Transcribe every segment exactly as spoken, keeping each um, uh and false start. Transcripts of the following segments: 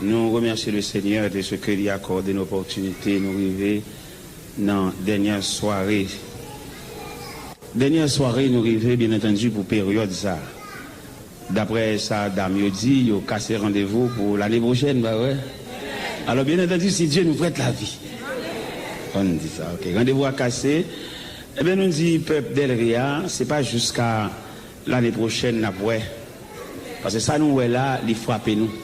Nous remercions le Seigneur de ce que li akòde nou opòtinite nou rive nan dènyè sware. Dènyè sware nou rive, byen antandi, pou peryòd sa. Daprè sa dam yo di, yo kase randevou pou lane pwochèn, pa vre? Alò, byen antandi, si Dye nou prèt lavi. Ann di sa, ok. Randevou a kase. Ebyen, nou di pèp Dèlre a, se pa jiska lane pwochèn n ap wè. Paske sa nou wè la, li frape nou.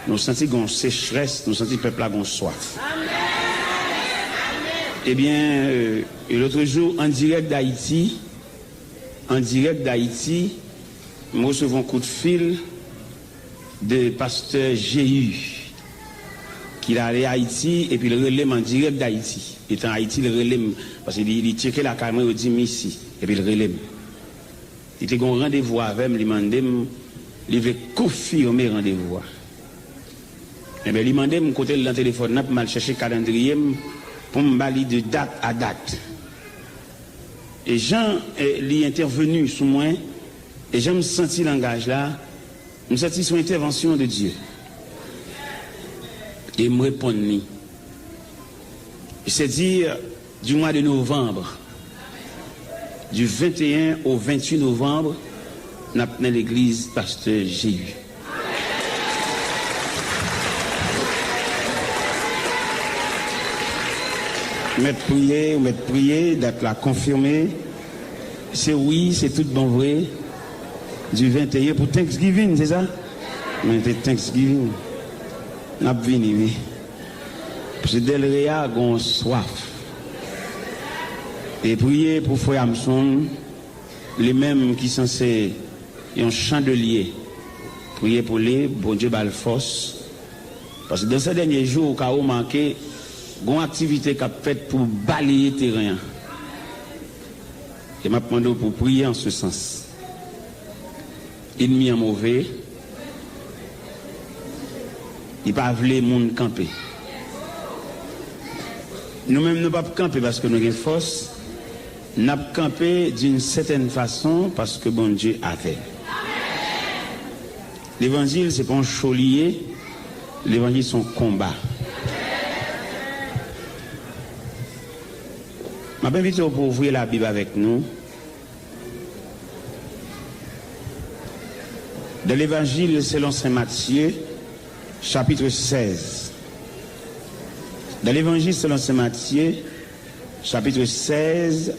Nou santi gon sechrès, nou santi pèp la gon swaf. Ebyen, euh, e lòt jou, an dirèk Dayiti, an dirèk Dayiti, m resevwa yon kout fil de pastè Jehu, ki l ale Ayiti, epi l rele m an dirèk Dayiti. Etan Ayiti, l rele m, paske li, li tcheke lakay mwen, yo di m isi, epi l rele m. Li te gen yon randevou avè m, li mande m, li vle konfime randevou a. Ebyen, li mande m kote l nan telefòn nan pou m al chèche kalandriye m, pou m ba li de dat a dat. E jan, eh, li entèveni sou mwen, e jan m santi langaj la, m santi se yon entèvansyon de Dye. E m reponn li. Se di, du mois de novembre, du vingt et un au vingt-huit novembre, n ap nan legliz pastè Jehu. Mèt priye, ou mèt priye, dat la konfime. Se wi, se tout bon vre. Du vingt et un pou Thanksgiving, se sa? Men se Thanksgiving. N ap vini, wi. Paske Dèlre a gon swaf. E priye pou frè Armstrong, li menm ki sanse yon chandelye. Priye pou li, Bondye ba l fòs. Paske dans ces derniers jours, ou ka remake, gon aktivite k ap fèt pou baleye teren an. E m ap mande w pou priye an se sans. Ènmi an move, li pa vle moun kanpe. Nou menm, nou p ap kanpe paske nou gen fòs. N ap kanpe d'une certaine façon paske Bondye avè n. Levanjil, se pa yon cho li ye. Levanjil, se yon konba. M ap envite w pou w ouvri Labib avèk nou. Dans l'Évangile selon Saint Matthieu, chapitre seize. Dans l'Évangile selon Saint Matthieu, chapitre seize,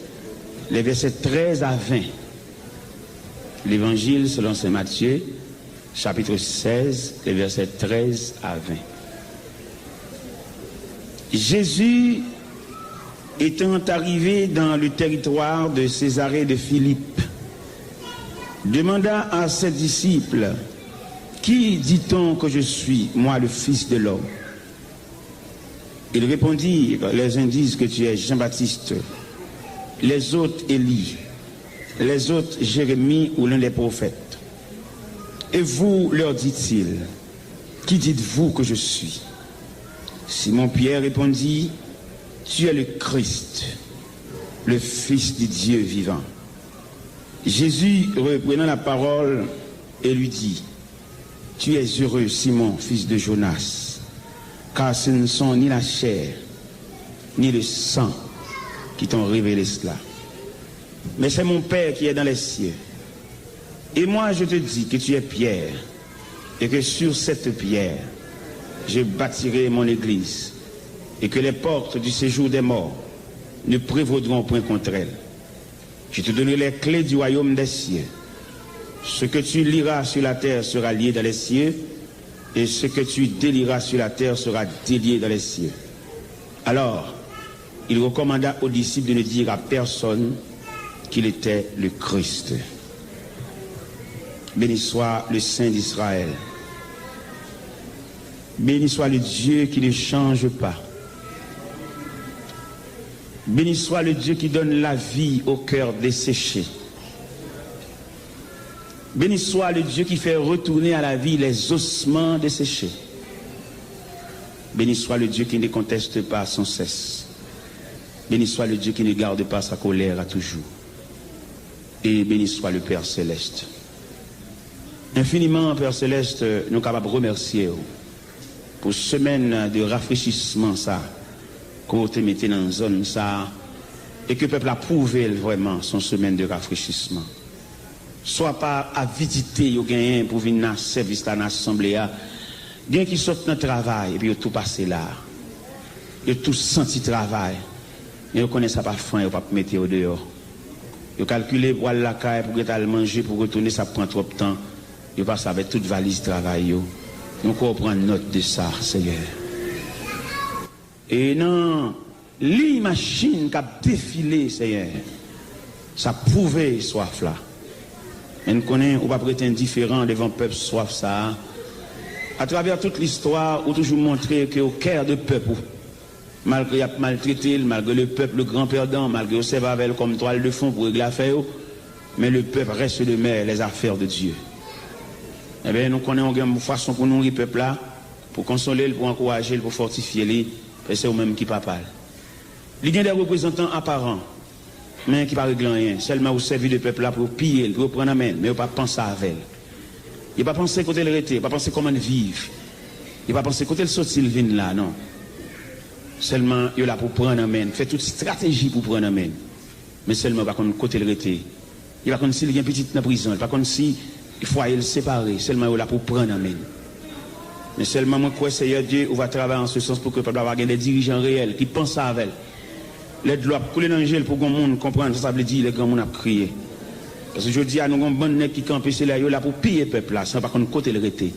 les versets treize à vingt. L'Évangile selon Saint Matthieu, chapitre seize, les versets treize à vingt. Jésus, étant arrivé dans le territoire de Césarée de Philippe, demanda à ses disciples, qui dit-on que je suis, moi, le Fils de l'homme ? Ils répondirent, les uns disent que tu es Jean-Baptiste, les autres Élie, les autres Jérémie ou l'un des prophètes. Et vous, leur dit-il, qui dites-vous que je suis ? Simon Pierre répondit, tu es le Christ, le Fils du Dieu vivant. Jésus, reprenant la parole, et lui dit, tu es heureux, Simon, fils de Jonas, car ce ne sont ni la chair, ni le sang qui t'ont révélé cela, mais c'est mon Père qui est dans les cieux. Et moi, je te dis que tu es Pierre, et que sur cette pierre, je bâtirai mon église, et que les portes du séjour des morts ne prévaudront point contre elle. Je te donnerai les clés du royaume des cieux. Ce que tu lieras sur la terre sera lié dans les cieux, et ce que tu délieras sur la terre sera délié dans les cieux. Alors, il recommanda aux disciples de ne dire à personne qu'il était le Christ. Béni soit le Saint d'Israël. Béni soit le Dieu qui ne change pas. Béni soit le Dieu qui donne la vie au cœur desséché. Béni soit le Dieu qui fait retourner à la vie les ossements desséchés. Béni soit le Dieu qui ne conteste pas sans cesse. Béni soit le Dieu qui ne garde pas sa colère à toujours. Et béni soit le Père céleste. Infiniman, Pè Selès, nou kapab remèsye w. Pou semèn de rafrechisman sa ke w te mete nan zòn sa, e ke pèp la pwouve l vrèman se yon semèn de rafrechisman. Swa pa avidite yo genyen pou vin nan sèvis la, nan asanble a, gen ki sot nan travay epi yo tou pase la. Yo tou santi travay, men yo konnen sa pa fè anyen, yo p ap mete yo deyò. Yo kalkile pou al lakay, pou gentan al manje, pou retounen, sa ap pran twòp tan. Yo pase avèk tout valiz travay yo. Nou kwè w pran nòt de sa, Seyè. E nan liy machin k ap defile, Seyè, sa pwouve swaf la. Men n konnen ou p ap rete endiferan devan pèp swaf sa a. Atravè tout listwa, ou toujou montre ke w kè de pèp ou. Malgre y ap maltrete l, malgre le peuple le grand perdant, malgre yo sèvi avè l kòm twal de fon pou regle afè yo, men le peuple reste demeure les affaires de Dieu. Ebyen, nou konnen w gen yon fason pou nouri pèp la, pou konsole l, pou ankouraje l, pou fòtifye li, paske se ou menm ki papa l. Li gen de reprezantan aparan, men ki pa regle anyen. Sèlman yo sèvi de pèp la pou yo piye l, pou yo pran nan men l, men yo pa panse avè l. Yo pa panse kote l rete, yo pa panse kòman l viv. Yo pa panse kote l soti, l vin la, non. Sèlman yo la pou pran nan men l, fè tout estrateji pou pran nan men l. Men sèlman yo pa konn kote l rete. Yo pa konn si l gen pitit nan prizon, yo pa konn si fwaye l separe, sèlman yo la pou pran nan men l. Men sèlman mwen kwè, Seyè Dye, ou va travay an se sans pou ke pèp la va gen de dirijan reyèl ki panse avè l. Lè dlo ap koule nan je l pou gon moun konprann sa sa vle di lè granmoun ap kriye. Paske jodi a, nou gon bann nèg ki kanpe, se lè yo la pou piye pèp la, san yo pa konn kote l rete.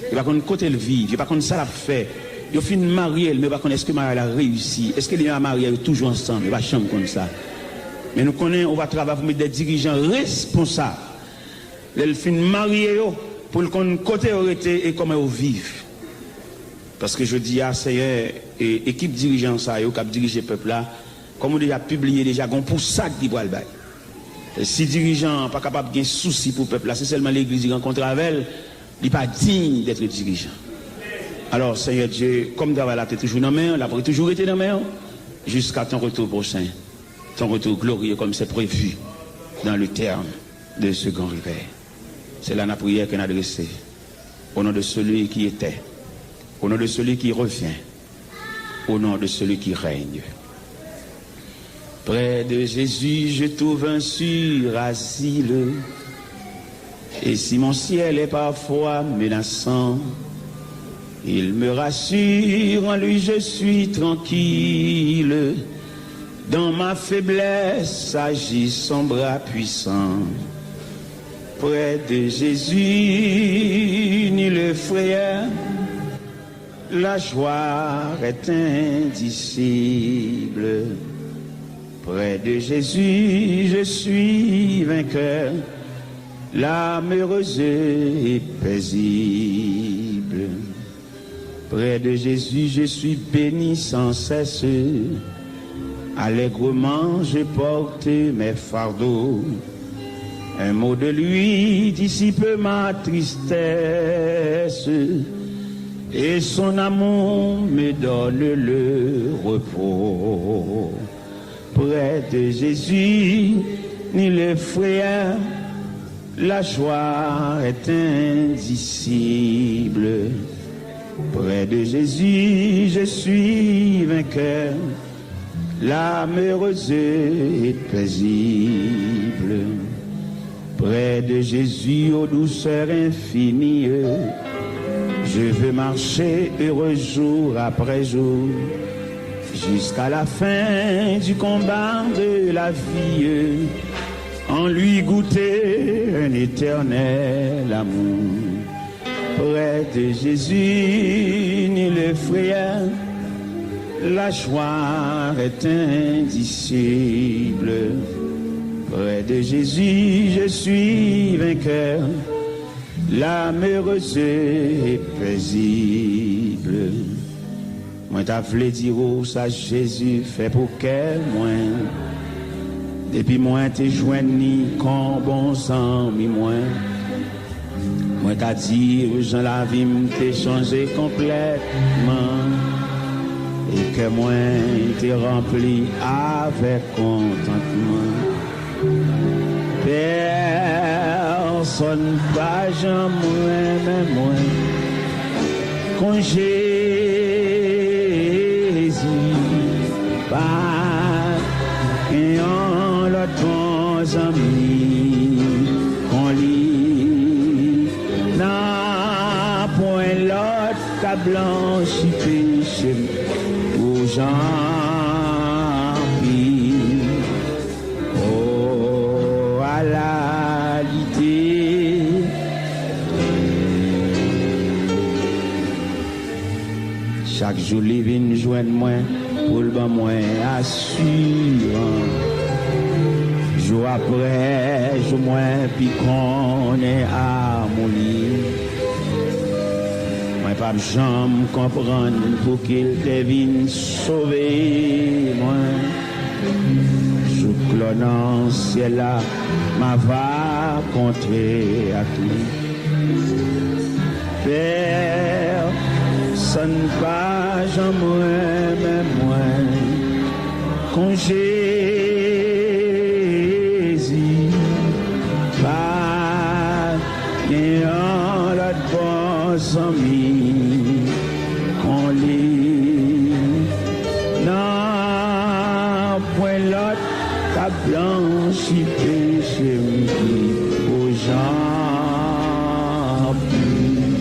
Yo pa konn kote l viv, yo pa konn sa l ap fè. Yo fin marye l, men yo pa konn èske maryaj la reyisi, èske li menm ak mari a yo toujou ansanm, yo pa janm konn sa. Men nou konnen ou va travay pou met de dirijan responsab. Lè l fin marye yo, pou l konn kote yo rete e kòman yo viv. Paske jodi a, Seyè, e, ekip dirijan sa yo k ap dirije pèp la, kòm ou deja pibliye deja, gon pousad li pral bay. E si dirijan an pa kapab gen sousi pou pèp la, se sèlman legliz li rankontre avè l, li pa diy d'être dirijan. Alò, Seyè Dye, kòm travay la te toujou nan men w, l ap toujou rete nan men w, jusqu'à ton retour prochain, ton retour glorieux comme c'est prévu dans le terme de ce grand réveil. Se la nan priyè ke n adrese. Au nom de celui qui était, au nom de celui qui revient, au nom de celui qui règne. Près de Jésus, je trouve un sûr asile. Et si mon ciel est parfois menaçant, il me rassure, en lui je suis tranquille. Dans ma faiblesse agit son bras puissant. Près de Jésus, nulle frayeur, la joie est indicible. Près de Jésus, je suis vainqueur, l'âme heureuse et paisible. Près de Jésus, je suis béni sans cesse. Allègrement, je porte mes fardeaux. Un mot de lui dissipe ma tristesse, et son amour me donne le repos. Près de Jésus, nulle frayeur, la joie est indicible. Près de Jésus, je suis vainqueur, l'âme heureuse et paisible. Près de Jésus, aux douceurs infinies, je veux marcher heureux jour après jour, jusqu'à la fin du combat de la vie, en lui goûter un éternel amour. Près de Jésus, nulle frayeur, la joie est indicible. Près de Jésus, je suis vainqueur, l'âme heureuse et paisible. Mwen ta vle di ou sa Jezi fè pou kè mwen. Depi mwen te jwenn li kon bon zanmi mwen, mwen ta di ou jan lavi m te chanje konplètman. E kè mwen te ranpli avèk kontantman. Pèsonn pa janm renmen mwen kon Jezi. Pa gen yon lòt bon zanmi kon li. Nanpwen lòt ka blanchi peche m pou Jean Pierre. O, ala li te. Chak jou li vin jwenn mwen pou l ban mwen asirans. Jou apre jou mwen pi konnen amou li. Mwen p ap janm konprann pouki l te vin sove mwen. Jouk lò nan syèl la, m ava konte ak li. Pèsonn pa janm renmen mwen kon Jezi. Pa gen yon lòt bon zanmi kon li. Nanpwen lòt ka blanchi peche m ki pou Jean Pierre.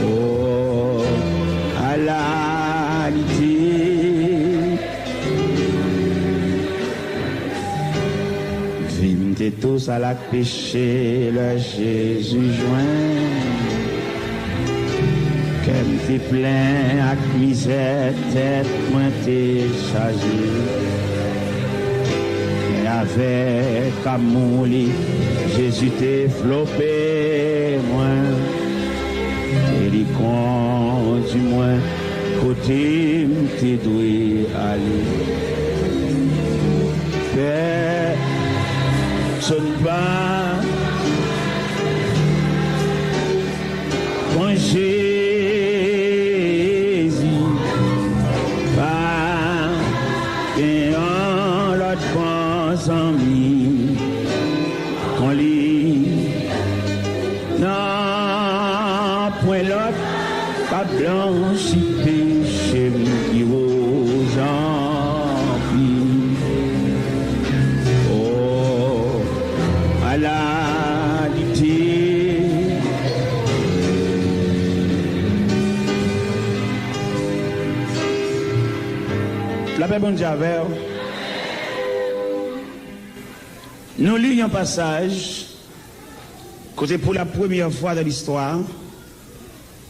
O, ala li te. Vi m te tou sal ak peche lè Jezi jwenn. Kè m te plen ak mizè, tèt mwen te chaje. Men avèk amou li, Jezi te vlope mwen. E li kondi mwen kote m te dwe ale. Pèsonn pa kon Jezi, pa gen yon lòt bon zanmi kon li. Nanpwen lòt ka blanchi peche m pi wo Jean Pierre. O, ala li te. Lapè Bondye avè w. Nou li yon pasaj kote, pour la première fois dans l'histoire,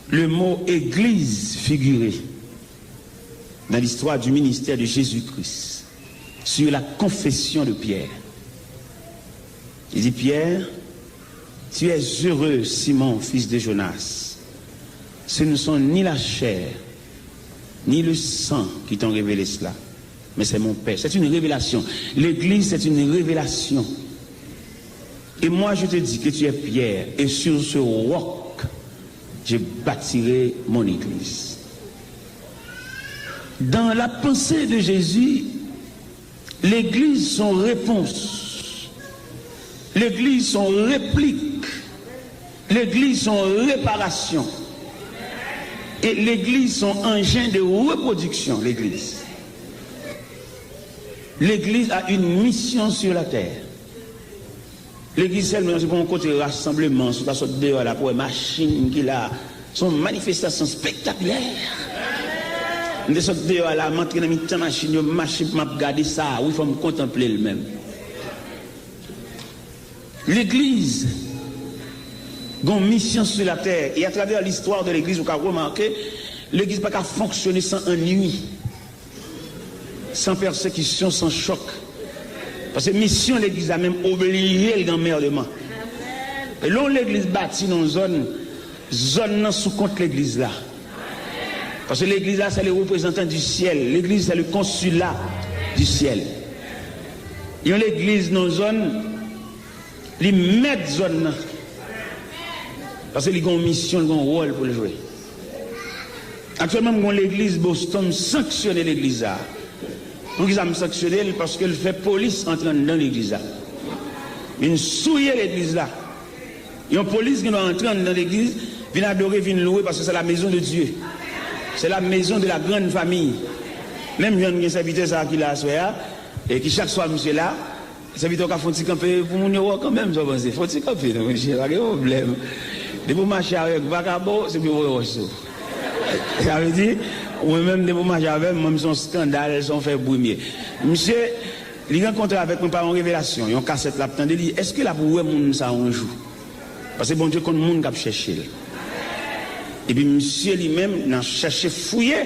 le mot église figurait dans l'histoire du ministère de Jésus-Christ, sur la confession de Pierre. Il dit, Pierre, tu es heureux, Simon, fils de Jonas. Ce ne sont ni la chair, ni le sang qui t'ont révélé cela, mais c'est mon Père. C'est une révélation. L'église, c'est une révélation. Et moi, je te dis que tu es Pierre, et sur ce roc, je bâtirai mon église. Dans la pensée de Jésus, l'église, son réponse. L'église, son réplique. L'église, son réparation. Et l'église, son engin de reproduction, l'église. L'église a une mission sur la terre. Legliz sèlman se pa yon kote rasanbleman, si w ta sot deyò la pou wè machin ki la, se yon manifestasyon spektakilè. M te sot deyò la, m antre nan mitan machin yo, m mache, m ap gade sa, wi, fò m kontanple l menm. Legliz gon misyon sou latè, e atravè listwa de legliz, ou ka remake, legliz pa ka fonksyone san annui. San pèsekisyon, san chòk. Paske misyon legliz la menm oblije l gen anmèdman. E lè yon legliz bati nan yon zòn, zòn nan sou kont legliz la. Paske legliz la, c'est le représentant du ciel. L'église, c'est le consulat du ciel. Yon legliz nan yon zòn, li mèt zòn nan. Paske li gen yon misyon, li gen yon wòl pou l jwe. Aktyèlman, m gen yon legliz Boston, m sanksyone legliz sa a. Poukisa m sanksyone l? Paske l fè polis antre anndan legliz la. Vin souye legliz la. Yon polis gen dwa antre anndan legliz, vin adore, vin louwe, paske c'est la maison de Dieu. C'est la maison de la grande famille. Menm jan n gen sèvitè sa a ki la aswè a, e ki chak swa misye la, sèvitè w ka fè yon ti kanpe pou moun yo wè w kanmenm, sa w panse? Fè yon ti kanpe non, mesye, pa gen pwoblèm. Depi w mache avèk vakabon, se pou yo voye wòch sou ou. Sa vle di, mwen menm, depi w mache avè m, mwen, m se yon eskandal, se yon fè bri m ye. Misye, li rankontre avèk mwen pa yon revelasyon, yon kasèt l ap tande, li, èske l ap wè moun sa a yon jou? Paske Bondye konn moun k ap chèche l. Epi misye li menm, nan chèche fouye,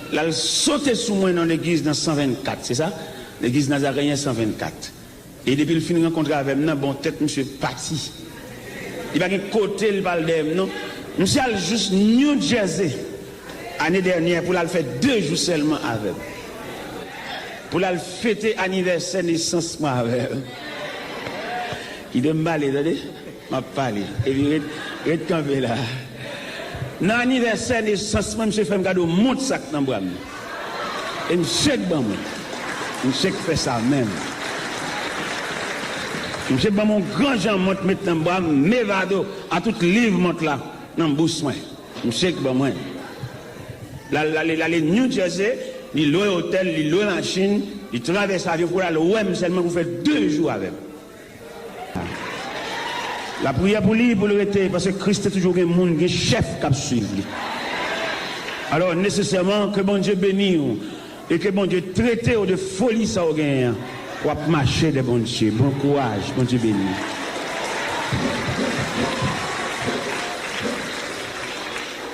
l al sote sou mwen nan legliz nan san vennkat, se sa? Legliz Nazareyen san vennkat. E depi l fin rankontre avè m nan, bon, tèt misye pati. Li pa gen kote l pa al dèyè m non. Misye al jis New Jersey ane dènyè pou l al fè de jou sèlman avè m. Pou l al fete anivèsè nesans mwen avè l. Kite m pale, tande. M ap pale. Epi ret, ret kanpe la. Nan anivèsè nesans mwen, misye fè m kado mont sa k nan bra m nan. E misye k ban mwen. Misye k fè sa menm. Misye ban m yon gran jan mont met nan bra m, Mevado, a tout liv mont la nan bous mwen. Misye k ban mwen. L al, l ale, l ale New Jersey, li lwe otèl, li lwe machin, li travèse avyon pou l al wè m sèlman pou fè de jou avè m. Lapriyè pou li, pou l rete, paske Kris te toujou gen moun, gen chèf k ap swiv li. Alò, nesesèman, ke Bondye beni w e ke Bondye trete w de foli sa w genyen an. W ap mache dèyè Bondye. Bon kouraj, Bondye beni w.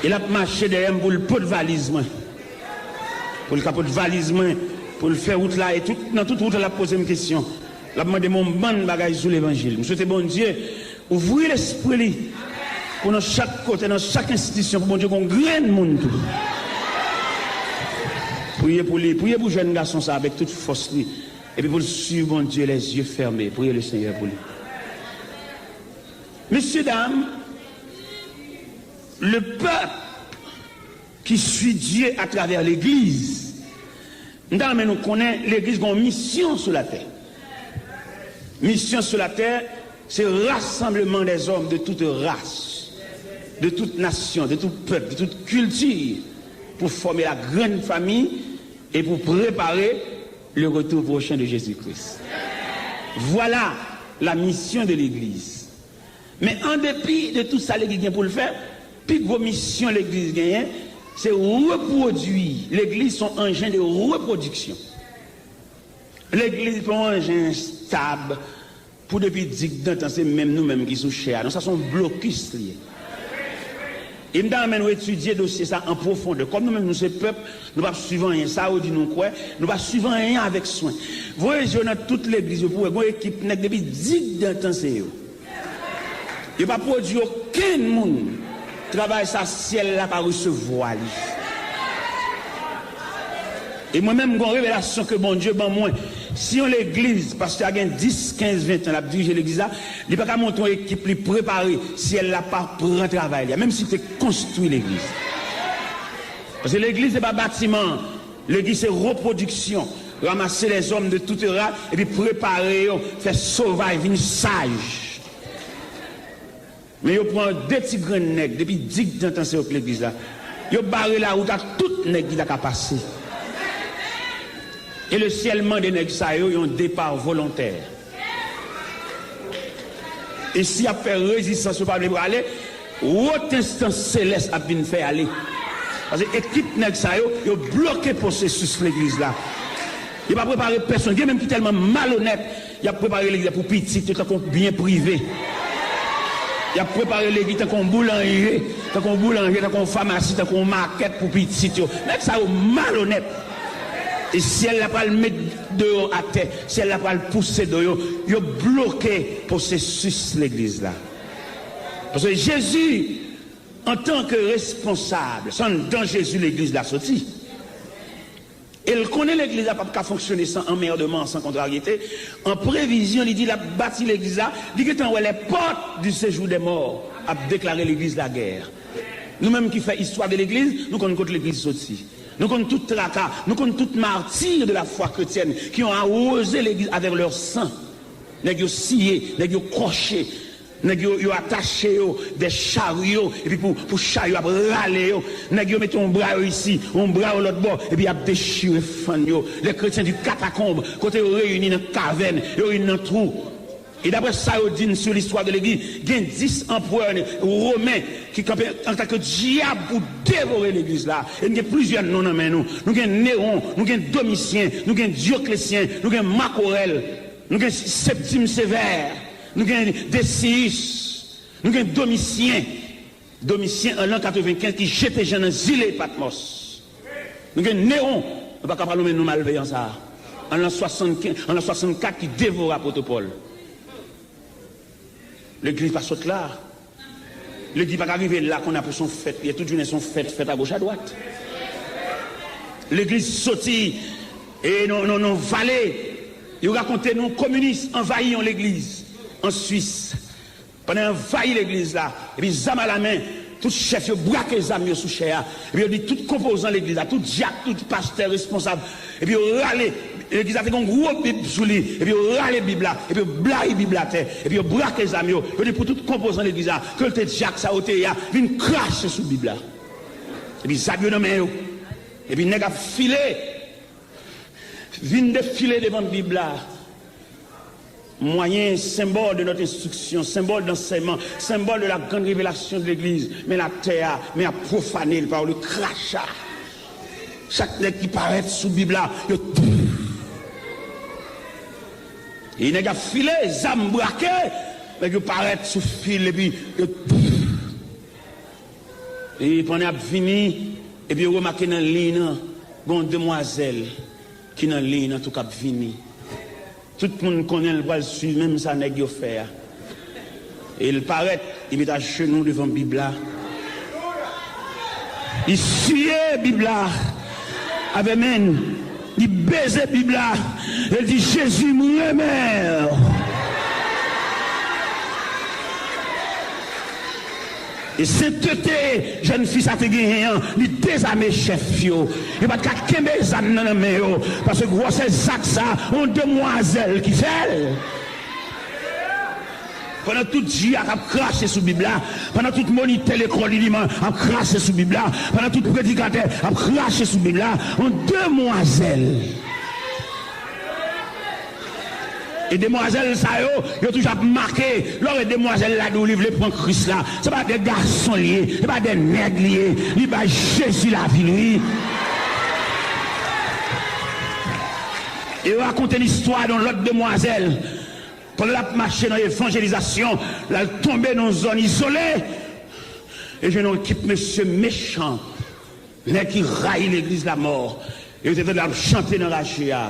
E l ap mache dèyè m pou l pot valiz mwen. Pou l ka pot valiz mwen, pou l fè wout la, e tout, nan tout wout la, l ap poze m kesyon. L ap mande m yon bann bagay sou levanjil. M swete Bondye ouvri lespri li pou nan chak kote, nan chak enstitisyon, pou Bondye gen yon grenn moun tou. Priye pou li, priye pou jèn gason sa avèk tout fòs li. Epi pou l swiv Bondye, les yeux fermés. Priye le Senyè pou li. Mesye dam, le pèp ki swi Dye atravè legliz. M ta renmen nou konnen legliz gen yon misyon sou latè. Misyon sou latè, se rassemblement des hommes de toute race, de toute nation, de tout peuple, de toute culture, pour former la grande famille et pour préparer le retour prochain de Jésus-Christ. Voilà la mission de l'Église. Men an depi de tout sa legliz gen pou l fè, pi gwo misyon legliz genyen, se repwodui. Legliz se yon anjen de repwodiksyon. Legliz pa yon anjen estab pou depi digdantan se menm nou menm ki sou chè a. Non, sa se yon blokis li ye. E m ta renmen nou etidye dosye sa an pwofondè. Kòm nou menm nou se pèp, nou p ap swiv anyen. Sa yo di nou kwè, nou pa swiv anyen avèk swen. Voye je w nan tout legliz yo pou w wè, gen yon ekip nèg depi digdantan se yo. Yo pa pwodui okenn moun. Travay sa, syèl la pa resevwa li. E mwen menm, m gen yon revelasyon ke Bondye ban mwen. Si yon legliz, pastè a gen dis, kenz, ven tan l ap dirije legliz la, li pa ka montre yon ekip li prepare, syèl la pa pran travay li a, menm si l te konstwi legliz. Paske legliz se pa batiman, legliz se repwodiksyon, ramasser les hommes de toute race, epi prepare yo, fè sovaj vin saj. Men yo pran de ti grenn nèg depi digdantan se yo k legliz la. Yo bare lawout a tout nèg ki ta ka pase. E le syèl mande nèg sa yo yon depa volontè. E si y ap fè rezistans, yo pa vle prale, wot enstans selès ap vin fè ale. Paske ekip nèg sa yo, yo bloke pwosesis legliz la. Yo pa prepare pèsonn. Gen menm ki tèlman malonèt, y ap prepare legliz la pou pitit yo, tankou yon byen prive. Y ap prepare legliz tankou yon boulanje, tankou yon boulanje, tankou yon famasi, tankou yon makèt pou pitit yo. Nèg sa yo malonèt. E syèl la pral met do yo atè, syèl la pral pouse do yo, yo bloke pwosesis legliz la. Paske Jezi, antanke responsab, se anndan Jezi legliz la soti. E l konnen legliz la p ap ka fonksyone san anmèdman, san kontraryete. An previzyon, li di l ap bati legliz la. Li gentan wè les portes du séjour des morts ap deklare legliz la gè. Nou menm ki fè istwa de legliz, nou konn kot legliz soti. Nou konn tout traka, nou konn tout martir de la foi chrétienne ki ont arrosé legliz avèk leur sang. Nèg yo siye, nèg yo kwoche. Nèg yo, yo atache yo de charyo, epi pou, pou charyo ap rale yo. Nèg yo mete yon bra yo isi, yon bra yo lòt bò, epi y ap dechire fann yo. Les chrétiens du catacombe, kote yo reyini nan kavèn, yo reyini nan twou. E daprè sa yo di n sou listwa de legliz, gen dis anperè women ki kanpe antanke dyab pou devore legliz la. E n gen plizyè non nan men nou. Nou gen Newon, nou gen Domisyen, nou gen Dyoklesyen, nou gen Mak Orèl, nou gen Septim Sevè, nou gen Desiyis, nou gen Domisyen. Domisyen, an lan katrevenkenz, ki jete Jan nan zile Patmòs. Nou gen Newon, nou pa ka pa nonmen non malveyan sa a. An lan swasannkenz, an lan swasannkat, ki devore apot Pòl. Legliz pa sot la. Legliz pa ka rive la kounye a pou se yon fèt. Li tout jounen se yon fèt, fèt agoch adwat. Legliz soti e nan, nan, nan vale. Yo rakonte nou kominis anvayi yon legliz an Swis. Pandan y anvayi legliz la, epi zam alamen, tout chèf yo brake zam yo sou chè a, epi yo di tout konpozan legliz la, tout dyak, tout pastè, responsab, epi yo rale, legliz la te gen yon gwo bib sou li, epi yo rale bib la, epi yo blayi bib la atè, epi yo brake zam yo, yo di pou tout konpozan legliz la, ke l te dyak sa yo te ye a, vin krache sou bib la. Epi zam yo nan men yo, epi nèg ap file, vin defile devan bib la. Moyen, symbole de notre instruction, symbole d'enseignement, symbole de la grande révélation de l'église. Men latè a, men ap pwofane l pa le kracha. Chak nèg ki parèt sou bib la, yo. E nèg ap file, zam brake, nèg yo parèt sou fil, epi yo. E pandan y ap vini, epi yo remake nan liy nan, gen yon demwazèl ki nan liy nan tou k ap vini. Tout moun konnen l pral swiv menm sa nèg yo fè a. E l parèt, li met ajenou devan bib la. Li siye bib la avè men l. Li beze bib la. E l di, Jezi, m renmen w. E sentete jèn fi sa te genyen an, li dezame chèf yo. Yo pa t ka kenbe zam nan nan men yo, paske gwosè zak sa, yon demwazèl ki fè l. Pandan tout dyak ap krache sou bib la, pandan tout monitè lekòl iliman ap krache sou bib la, pandan tout predikatè ap krache sou bib la, yon demwazèl. E demwazèl sa yo, yo toujou ap make. Lè w wè demwazèl la di w li vle pran Kris la, se pa de gason li ye, se pa de nèg li ye, li bay Jezi lavi l, wi. E yo rakonte listwa de yon lòt demwazèl. Pandan l ap mache nan evanjelizasyon, l al tonbe nan yon zòn izole. E jwenn yon ekip mesye mechan, nèg ki rayi legliz lamò. E yo te tande l ap chante nan raje a.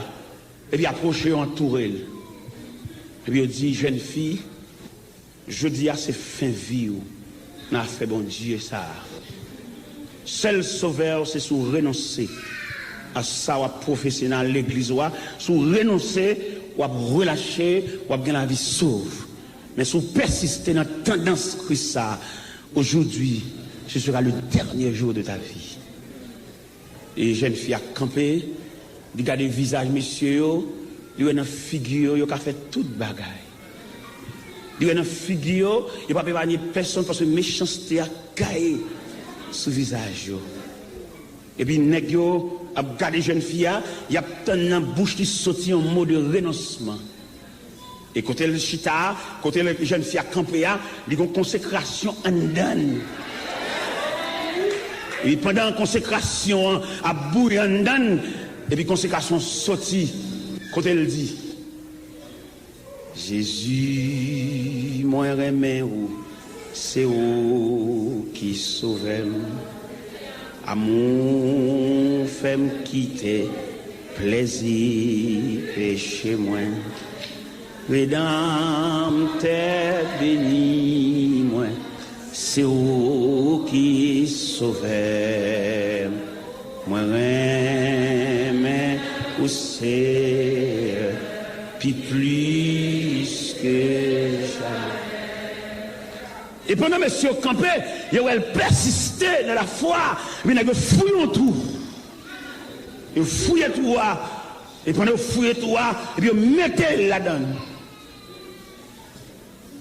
Epi apwoche yo antoure l. Epi yo di, jèn fi, jodi a se fen vi w nan afè Bondye sa a. Sèl sovè w se si w renonse a sa w ap pwofese nan legliz ou a. Si w renonse, w ap relache, w ap gen lavi sov. Men si w pèsiste nan tandans Kris sa a, aujourd'hui, ce sera le dernier jour de ta vie. E jèn fi a kanpe, li gade vizaj mesye yo, li wè nan figi yo, yo ka fè tout bagay. Li wè nan figi yo, yo p ap epanye pèsonn paske mechanste a gaye sou vizaj yo. Epi nèg yo ap gade jèn fi a, y ap tann nan bouch li soti yon mo de renonsman. E kote l chita a, kote l, jèn fi a kanpe a, li gon konsekrasyon anndan l. E pandan konsekrasyon an ap bouyi anndan l, epi konsekrasyon soti, kote l di, Jezi, mwen renmen ou, se ou ki sove m. Amou fè m kite plezi peche mwen. Redanmtè beni mwen, se ou ki sovè m. Mwen renmen ou, Seyè, pi plis ke jamè. E pandan mesye yo kanpe, yo wè l pèsiste nan lafwa, epi nèg yo fouye yon twou. Yo fouye twou a, e pandan yo fouye twou a, epi yo mete l ladan l.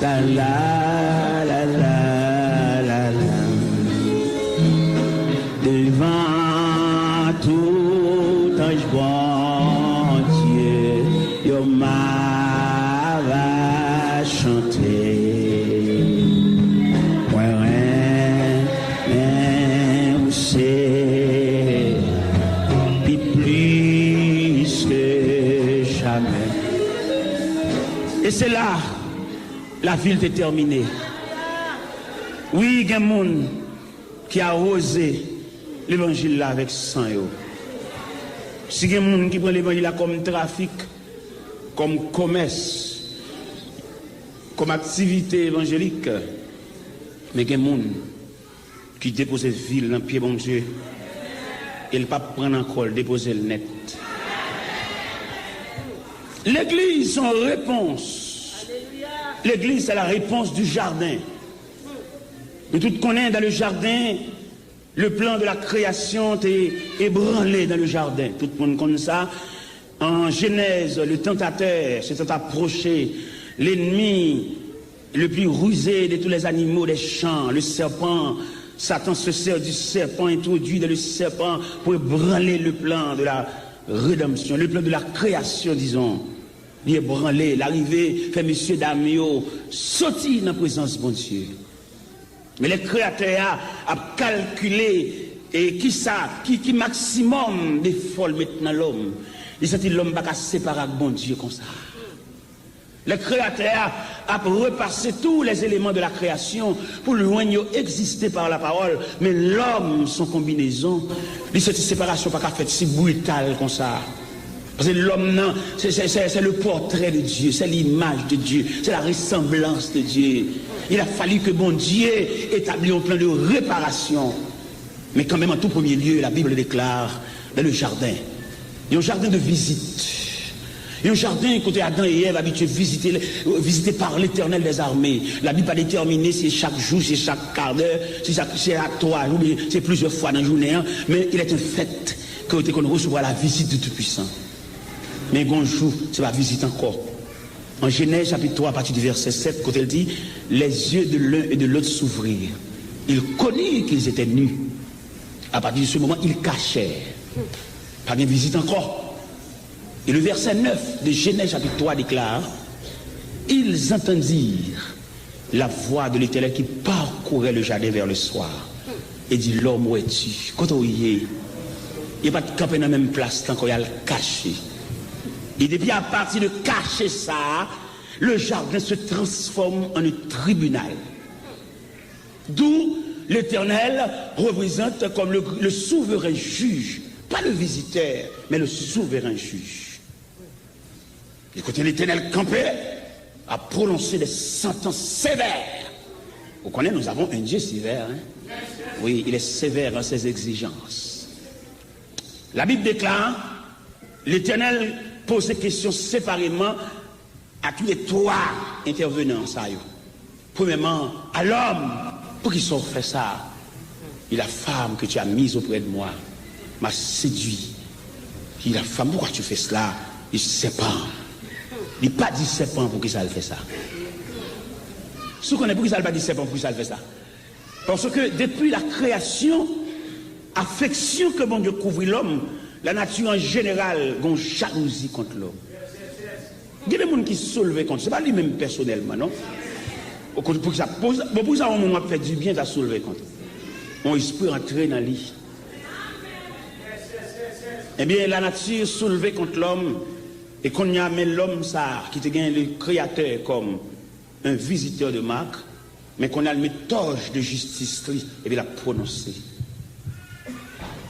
La la la la la la. Devan tout anj Bondye, yo m a va chante. Mwen renmen ou, Seyè, pi plis ke jamè. E se la lavil te tèmine. Wi, gen moun ki awoze levanjil la avèk san yo. Si gen moun ki pran levanjil la kòm trafik, kòm komès, kòm aktivite evanjelik, men gen moun Li depoze vi l nan pye Bondye. E l p ap pran l ankò, l depoze l nèt. Legliz se yon repons. Legliz se la repons du jardin. Nou tout konnen, dans le jardin, le plan de la création te ebranle dans le jardin. Tout moun konn sa. En Genèse, le tentateur s'étant approché, l'ennemi le plus rusé de tous les animaux des champs, le serpent, Satan se sert du serpent, introduit dans le serpent pour ébranler le plan de la rédemption, le plan de la création, disons. Li ebranle, l arive fè mesye dam yo soti nan prezans Bondye. Men lè Kreyatè a ap kalkile, e kisa, ki, ki maksimòm defò l met nan lòm, li santi lòm pa ka separe ak Bondye konsa. Lè Kreyatè a ap repase tous les éléments de la création pou l jwenn yo egziste par la parole, men lòm se yon konbinezon, li santi separasyon pa ka fèt si brital konsa. Paske lòm nan, c'est, c'est, c'est, c'est le portrait de Dieu, c'est l'image de Dieu, c'est la ressemblance de Dieu. Il a fallu que Bondye etabli yon plan de réparation. Men kanmenm, an tou premye lye, la Bible déclare, dans le jardin, yon jaden de vizit. Yon jaden kote Adan e Èv abitye vizite, vizite par l'Éternel des armées. La Bib pa detèmine si se chak jou, si se chak kadè, si se chak, si se chak twa jou, oubyen se plizyè fwa nan jounen an, men il est un fait ke yo te konn resevwa la visite du Tout-Puissant. Men gon jou, se pa vizit ankò. En Genèse chapitre trois, à partir du verset sept, kote l di, les yeux de l'un et de l'autre s'ouvrirent. Ils connurent qu'ils étaient nus. À partir de ce moment, ils cachèrent. Pa gen vizit ankò. Et le verset neuf de Genèse chapitre trois déclare, ils entendirent la voix de l'Éternel qui parcourait le jardin vers le soir. E di, l'homme, où es-tu? Kote w ye? Yo pa t kanpe nan menm plas la ankò, y al kache. E depi apati de kache sa a, le jardin se transforme en un tribunal. D'où l'Éternel représente comme le, le souverain juge, pas le visiteur, mais le souverain juge. E kote Letènèl kanpe, ap pwononse de santans sevè. Ou konnen, nous avons un Dieu sévère, hein? Oui, il est sévère dans ses exigences. La Bible déclare, Letènèl poze kesyon separeman a tou le twa entèvenan sa yo. Premyèman, à l'homme, poukisa w fè sa? Et la femme que tu as mise auprès de moi m'a séduit. Et la femme, pourquoi tu fais cela? Li sèpan. Li pa di sèpan poukisa l fè sa. Si w konnen poukisa l pa di sèpan poukisa l fè sa. Paske depi la kreyasyon, afeksyon ke Bondye kouvri lòm, lanati an jeneral gon jalouzi kont lòm. Gen de moun ki soulve kont, se pa li menm pèsonèlman, non. Ou konn poukisa, pou, bon, poukisa yon moun w ap fè dibyen ta soulve kont? Yon espri antre nan li. Ebyen, lanati soulve kont lòm, e kounye a, men lòm sa a ki te gen le Kreyatè kòm un visiteur de marque, men kounye a l met tòj de jistis li, epi l ap pwononse.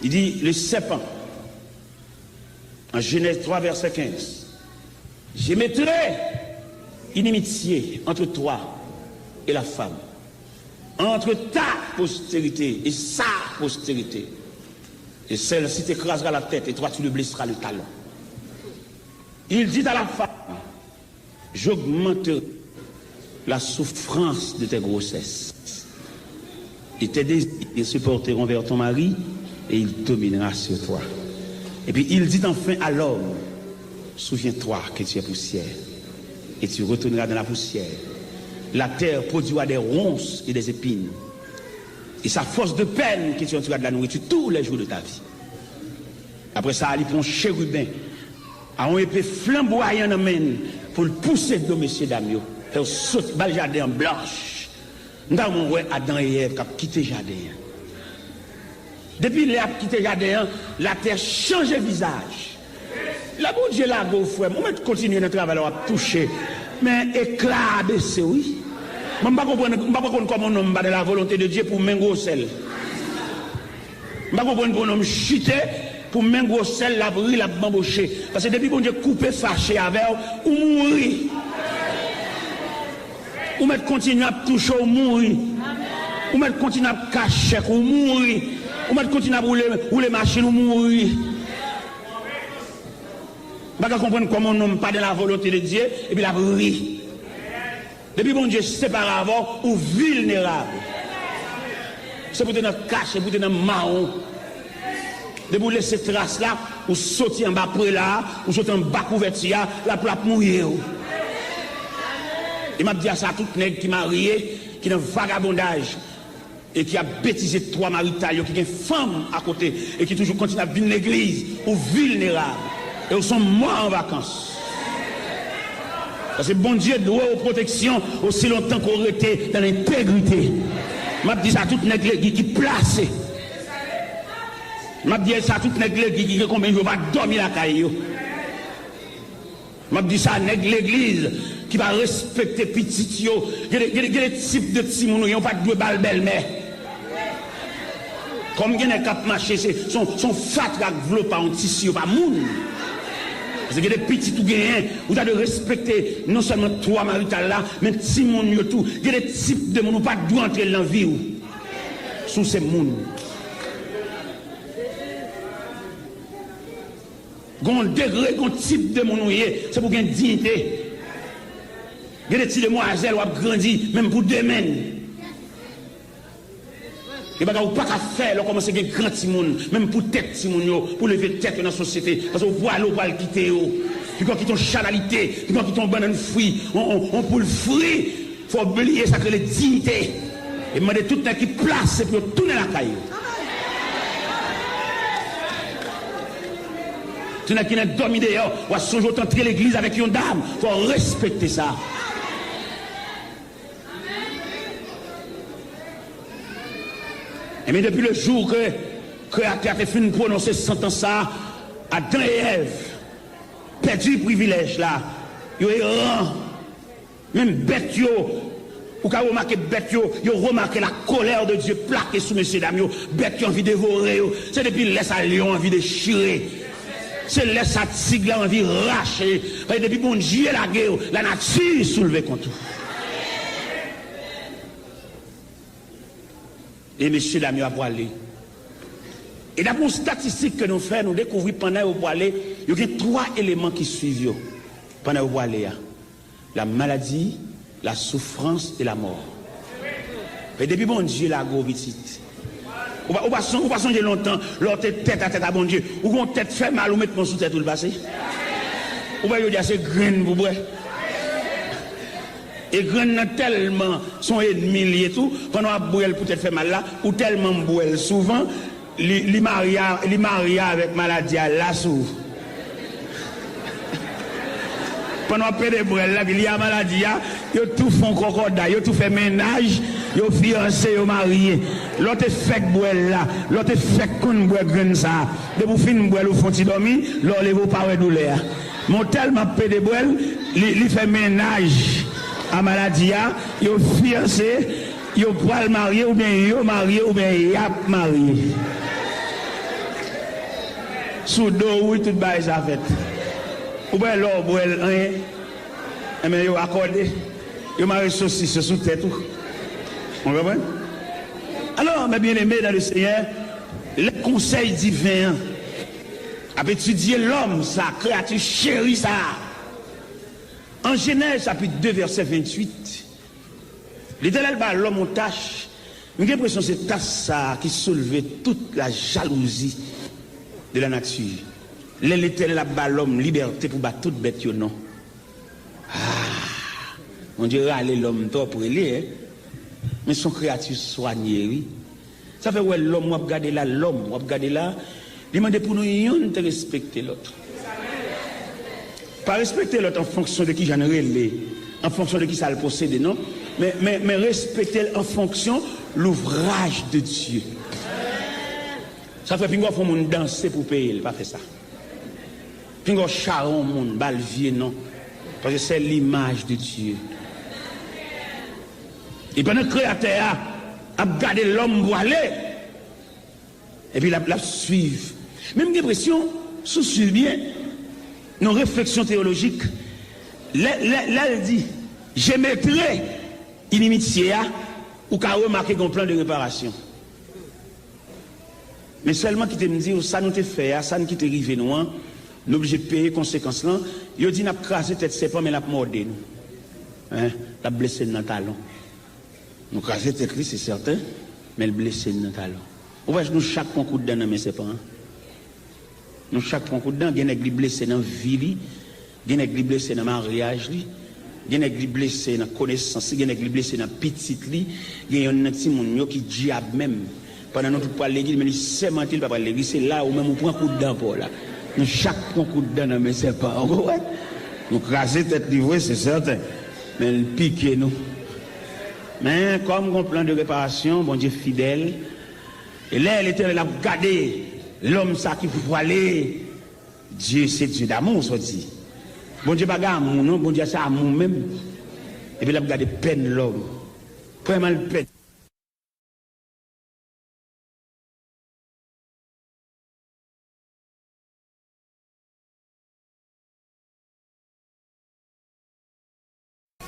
Li di, le serpent, en Genèse trois, verset quinze, je mettrai inimitié entre toi et la femme, entre ta postérité et sa postérité. Et celle-ci t'écrasera la tête, et toi tu lui blesseras le talon. Il dit à la femme, j'augmenterai la souffrance de tes grossesses. Et tes désirs se porteront vers ton mari, et il dominera sur toi. Et puis il dit enfin à l'homme, souviens-toi que tu es poussière, et tu retourneras dans la poussière. La terre produira des ronces et des épines. Et c'est à force de peine que tu en auras de la nourriture tous les jours de ta vie. Apre sa, li pran yon cheriben a yon epe flanbwayan nan men l pou l pouse do mesye dam yo, fè yo sot, ba l jaden an blanch. M ta renmen wè Adan e Èv k ap kite jaden an. Depi lè y ap kite jaden an, latè chanje vizaj. Lè Bondye lage w, frè m, ou mèt kontinye nan travay la w ap touche, men ekla a bese, wi. Mwen, m pa konprann, m pa konprann kòman yon nonm pa dans la volonté de Dieu pou men gwosè l. M pa konprann pou yon nonm chite, pou men gwosè l, l ap ri, l ap banboche. Paske depi Bondye koupe fache avè w, ou mouri. Ou mèt kontinye ap touche, ou mouri. Ou mèt kontinye ap kache chèk, ou mouri. Ou mèt kontinye ap woule, woule machin, ou mouri. M pa ka konprann kòman yon nonm pa dans la volonté de Dieu, epi l ap ri. Depi Bondye separe avè w, ou vilnerab. Se pou te nan kache, pou te nan mawon. Depi w lese tras la, ou soti anba prela a, ou soti anba kouvèti a, laplè ap mouye w. E m ap di a sa tout nèg ki marye, ki nan vagabondaj, e ki ap betize twa marital yo, ki gen fanm akote, e ki toujou kontinye ap vin legliz, ou vilnerab. E w se yon mò an vakans. Paske Bondye dwe w pwoteksyon osi lontan ke w rete nan lentegrite. M ap di sa tout nèg legliz ki plase. M ap di sa tout nèg legliz ki gen konbyen jou yo pa dòmi lakay yo. M ap di sa nèg legliz ki pa respekte pitit yo. Gen de, gen de, gen de tip de timoun ou ye, ou pa t dwe ba l bèlmè. Kòm gen nèg k ap mache, se, se yon, se yon fatra k vlopa yon tisi, yo pa moun. Paske gen de pitit ou genyen, ou ta dwe respekte non sèlman twa marital la, men timoun yo tou. Gen de tip de moun ou pa t dwe antre nan vi w. Si w se moun. Gon degre, gon tip de moun ou ye, se pou gen diyite. Gen de ti demwazèl w ap grandi, menm pou demen. Gen bagay ou pa ka fè lè w kòmanse gen gran timoun, menm pou tèt timoun yo, pou leve tèt yo nan sosyete, paske w pwale, w pral kite yo. Piga w kite yon chanalite, piga w kite yon bannann fwi, yon, yon, yon poul fri. Fò w bliye sa k rele diyite. E m mande tout nèg ki plase pou yo tounen lakay yo. Tout nèg ki nan dòmi deyò, w a sonje w t antre legliz avèk yon dam. Fò w respekte sa. Ebyen, depi le jou ke Kreyatè a te fin pwononse santans sa a, Adan e Èv pèdi privilèj la, yo eran. Menm bèt yo, ou ka remake bèt yo, yo remake la colère de Dieu plake sou mesyedam yo. Bèt yo anvi devore yo. Se depi lè sa a lyon anvi dechire. Se lè sa a tig la anvi rache. Paske depi Bondye lage w, lanati soulve kont ou. E mesyedam yo ap pwale. E daprè yon statistik ke nou fè, nou dekouvri pandan yo pwale, yo gen twa eleman ki swiv yo pandan yo pwale a. La maladie, la souffrance et la mort. Men depi Bondye lage w pitit, ou pa, ou pa son-, ou pa sonje lontan, lè w te tèt a tèt a Bondye, ou gen yon tèt fè mal, ou met men w sou tèt ou, l pase. Ou wè, jodi a se grenn pou bwè. E grenn nan tèlman se yon ènmi l ye tou, pandan w ap bwè l pou tèt fè mal la, ou tèlman bwè l souvan, li, li marye a, li marye avèk maladi a la sou ou. Pandan w ap pede bwè l la, epi li a maladi a, yo tou fè yon kòkòday, yo tou fè mennaj, yo fiyanse, yo marye. Lè w te fèk bwè l la, lè w te fèk konn bwè grenn sa a, depi w fin bwè l, ou fè yon ti dòmi, lè w leve, w pa wè doulè a. Men w tèlman ap pede bwè l, li, li fè mennaj a maladi a, yo fiyanse, yo pral marye, oubyen yo marye, oubyen y ap marye. Sou do w, wi, tout bagay sa fèt. Ou wè lè w bwè l, anyen. Enben, yo akòde. Yo mare sosis yo sou tèt ou. Ou konprann? Alò, mes bien-aimés dans le Seigneur, lè konsèy diven an ap etidye lòm sa, kreyati cheri sa a, an Jenèz chapit de, vèsè venntuit, Letènèl ba lòm yon tach. M gen enpresyon se tach sa a ki soulve tout la jalouzi de la nati. Lè Letènèl ap ba lòm libète pou ba tout bèt yo non. Ah! Bondye rale lòm twòp rele, en. Men se yon kreyati swanye, wi. Sa fè w wè lòm w ap gade la, lòm w ap gade la, li mande pou nou yonn te respekte lòt. Pa respekte lòt an fonksyon de kijan l rele, an fonksyon de kisa l posede, non. Men, men, men respekte l an fonksyon l'ouvrage de Dieu. Sa fè pinga w fè yon moun danse pou peye l, pa fè sa. Pinga w chare yon moun, ba l vye non. Paske c'est l'image de Dieu. E pandan Kreyatè a ap gade lòm pwale, epi l ap, l ap swiv. Men m gen enpresyon, si w swiv byen, nan refleksyon teyolojik, lè, lè, lè l di, je mettrai inimitié a, Ou ka remake gen yon plan de reparasyon. Men sèlman kite m di w, sa nou te fè a, sa n kite rive nou an, nou oblije peye konsekans lan. Yo di n ap kraze tèt sèpan, men l ap mòde nou. Hein? L ap blese n nan talon. Nou kraze tèt li, se sèten, men l blese n nan talon. Ou wè, nou chak pran kout dan nan men sèpan an. Nou chak pran kout dan, gen nèg li blese nan vi li, gen nèg li blese nan maryaj li, gen nèg li blese nan konesans li, gen nèg li blese nan pitit li, gen yonn nan timoun yo ki dyab menm. Pandan nou tout pral legliz, men li sèmante li pa pral legliz, se la ou menm ou pran kout dan pa w la. Nou chak pran kout dan nan men sèpan an, ou konprann? Nou kraze tèt li vre, se sèten, men l pike nou. Men kòm gon plan de reparasyon, Bondye fidèl, e lè Letènèl ap gade lòm sa ki pou pwale, Dye se Dye damou, sa w di. Bondye pa gen amou non, Bondye se amou menm. Epi l ap gade pèn lòm. Prèman l pèn.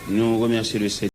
Nou remèsye Lesenyè.